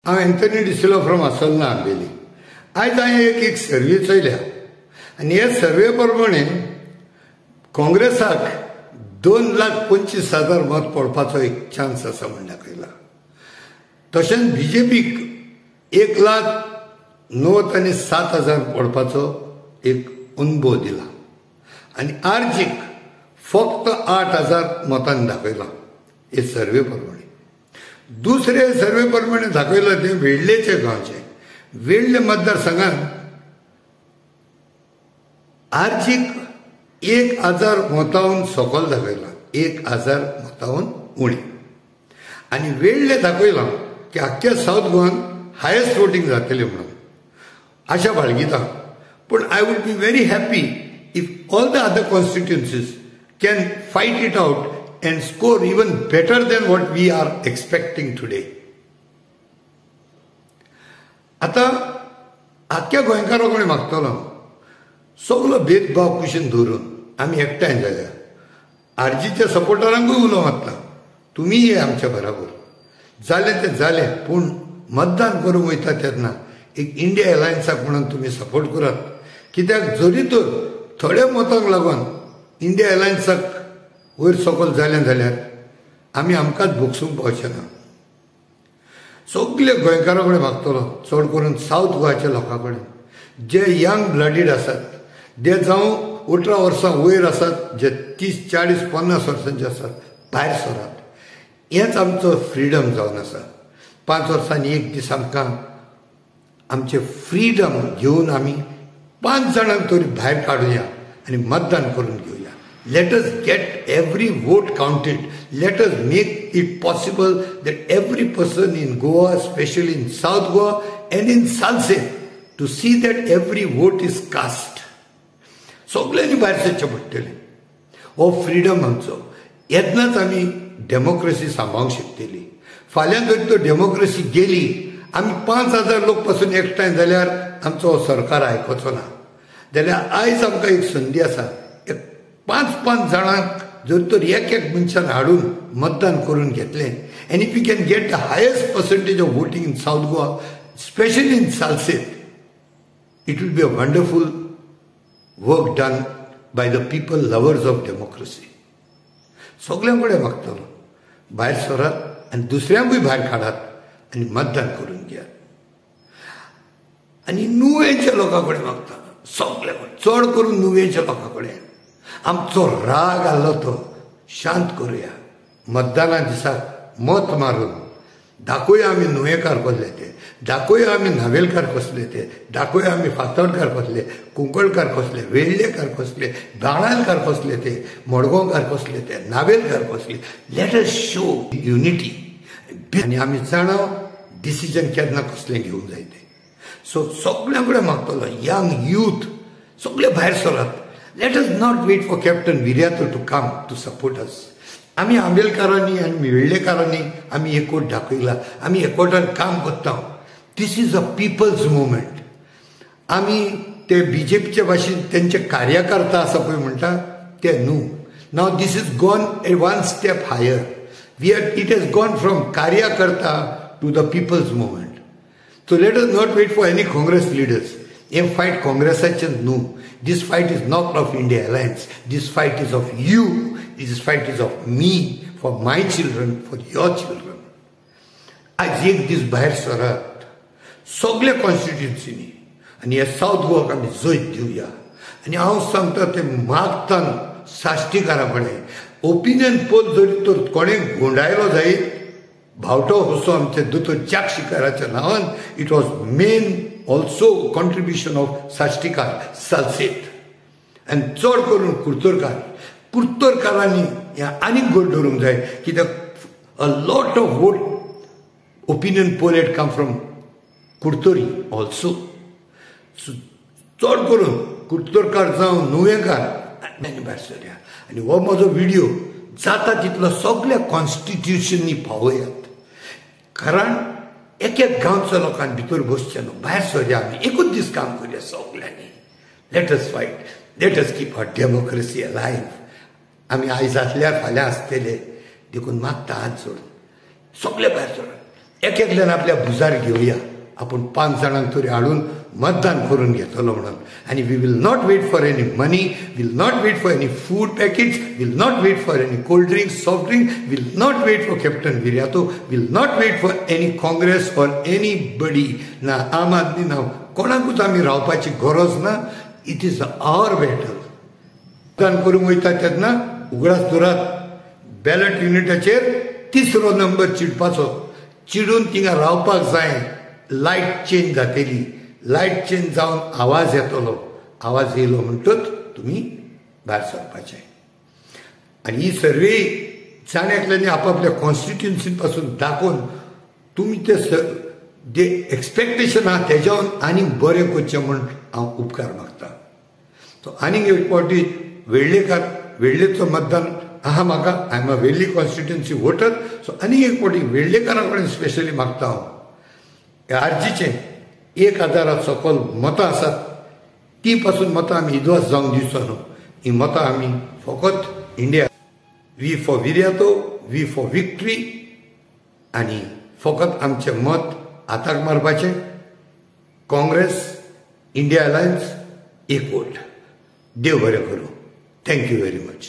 हांव Anthony D'Silva from असलना Ambelim. आयज हांवें एक एक सर्वे चोयल्या आनी हे सर्वे प्रमाणे काँग्रेसाक 2,25,000 मत पडपाचो एक चान्स आसा म्हूण दाखयला. तशेंच बी जे पीक 1,09,07,000 पडपाचो एक अनुभव दिला आनी आरजीक फक्त 8,000 मतांनी दाखयला हे सर्वे प्रमाणे. दुसरे सर्वे प्रमाणे दाखयला ते वेडलेचे गांवचे वेडले मतदारसंघात आरजीक 1,000 मतांहून सकयल दाखयला, 1,000 मतांहून उणें. आनी वेडले दाखयला की आख्ख्या सावथ गोवान हायेस्ट वोटींग जातलें म्हणून आशा बाळगिता. पूण I would be very happy if all the other constituencies can fight it out and score even better than what we are expecting today. आतां आख्ख्या गोंयकारां कडेन मागतलो सगलो भेदभाव कुशीन धरून आमी एकठांय जाल्या. आरजीच्या सपोर्टरांकूय उलो मारता, तुमीय आमच्या बराबर. जालें तें जालें, पूण मतदान करूंक वयता तेन्ना एक इंडिया अलायन्साक म्हणून तुमी सपोर्ट करात. कित्याक जरी तर थोड्या मतांक लागून इंडिया अलायन्साक वयर सकयल जालें जाल्यार आमी आमकांच भोगसूंक पावचे ना. सगळे गोंयकारां कडेन मागतलो, चड करून सावथ गोवाच्या लोकां कडेन जे यंग ब्लडीड आसात, जे जावं 18 वर्सां वयर आसात, जे 30, 40, 50 वर्सांचे आसात, भायर सरात. हेंच आमचो फ्रिडम जावन आसा. 5 वर्सांनी एक दीस आमकां आमचें फ्रिडम घेवन आमी 5 जाणांक तरी भायर काडुया आनी मतदान करून घेवया. Let us get every vote counted. Let us make it possible that every person in Goa, especially in South Goa and in Salcete, to see that every vote is cast. सगल्यांनी भायर सरचें पडटलें. हो फ्रिडम आमचो. येन्नाच आमी democracy सांबाळूंक शकतली. फाल्यां जर तो डेमोक्रेसी गेली, आमी 5,000 लोक पासून एकठांय जाल्यार आमचो हो सरकार आयकोचो ना. जाल्यार आयज आमकां एक संदी आसा, एक 5-5 जाणांक जर तर एक एक मनशान हाडून मतदान करून घेतलें, and if you can get the highest percentage of voting in South Goa, specially in Salcete, it will be a wonderful work done by the people lovers of democracy. सगल्यां कडेन मागतलो भायर सरात आनी दुसऱ्यांकूय भायर काडात आनी मतदान करून घेयात. आनी नुवेंच्या लोकां कडेन मागता, सगल्या कडेन, चड करून नुवेंच्या लोकां कडेन आमचो राग आसलो तो शांत करुया. मतदाना दिसाक मत मारून दाखोवया आमी नुवेंकार कसले ते, दाखोवया आमी नावेलकार कसले ते, दाखोवया आमी फातोडकार कसले, कुंकळकार कसले, वेळ्ळेकार कसले, बाणालकार कसले ते, मडगांवकार कसले ते, नावेलकार कसले. Let us show unity. आनी आमी जाणा डिसिजन केन्ना कसलें घेवंक जाय तें. सो सगल्यां कडेन मागतलो, यंग यूथ सगळे भायर सरात. Let us not wait for Captain Viriato to come to support us. आमी आंबेलकारांनी आनी वेळ्ळेकारांनी आमी एकवट दाखयला, आमी एकवटान काम करता. This is a people's movement. आमी ते बी जे पीचे भाशेन तेंचे कार्यकर्ता आसा पळय म्हणटा ते न्हू. Now this is gone a one step higher. We are it has gone from कार्यकर्ता to the people's movement. So let us not wait for any Congress leaders. हे फायट काँग्रेसाचें न्हू. This fight is not of India Alliance. This fight is of you. This fight is of me, for my children, for your children. आयज एक दीस भायर सरात सगल्या कॉन्स्टिट्युन्सीनी आनी ह्या south गोवाक आमी जैत दिवया. आनी हांव सांगता तें मागतान साश्टीकारा कडेन, ओपिनियन पोल जरी तर कोणें गुंडायलो जायत, भावटो कसो आमचे दोतोर चाक्षिकाराच्या नांवान, it was main also contribution of Sashtikar Salcete आनी चड करून कुर्तोरकार. कुर्तोरकारांनी हें आनीक घट धरूंक जाय, कित्याक a lot of vote opinion poll had come from Curtorim also. So चड करून कुर्तोरकार जावं नुवेंकार आनी भायर सरया. आनी हो म्हजो व्हिडियो जाता तितलो सगल्या कॉन्स्टिट्युशनी पावयात, कारण एक एक गांवच्या लोकांनी भितर बसचें न्हू. भायर सरया, आमी एकूच दीस काम करुया सगल्यांनी. Let us fight, let us keep our democracy alive. आमी आयज आसल्यार फाल्यां आसतले, देखून मागता हात जोडून सगळे भायर सरात. एक एकल्यान आपल्या भुजार घेवया, आपूण 5 जाणांक तरी हाडून मतदान करून घेतलो म्हणून. आनी we will not wait for any money, will not wait for any food packets, will not wait for any cold drink, soft drink, will not wait for Captain Viriato, will not wait for any Congress or anybody. ना आम आदमी ना कोणाकूच आमी रावपाची गरज ना. It is our battle. मतदान करूंक वयता तेन्ना उगडास दवरात, बॅलट युनिटाचेर 3रो नंबर चिडपाचो, चिडून थिंगा रावपाक जाय. लायट चेंज जातली, लायट चेंज जावन आवाज येतलो, आवाज येयलो म्हणटच तुमी भायर सरपाचें. आनी ही सर्वे जाण एकल्यांनी आपापल्या कॉन्स्टिट्युन्सी पासून दाखोवन तुमी ते जे एक्सपेक्टेशन आहा तेज्यावन आनीक बरें करचें म्हूण हांव उपकार मागता. सो आनीक एक फावटी वेर्लेकार, वेर्लेचो मतदान आहा म्हाका, I am a Verlem constituency voter. So आनीक एक फावटी वेर्लेकारा कडेन स्पेशली मागता हांव, आरजीचें 1000 सकल मतां आसात ती पासून मतां आमी इद्वास जावंक दिवचो न्हू. ही मतां आमी फकत India, V for Viriato, V for victory, आनी फकत आमचें मत हाताक मारपाचें. काँग्रेस, इंडिया अलायन्स, एक वोट. देव बरें करूं. Thank you very much.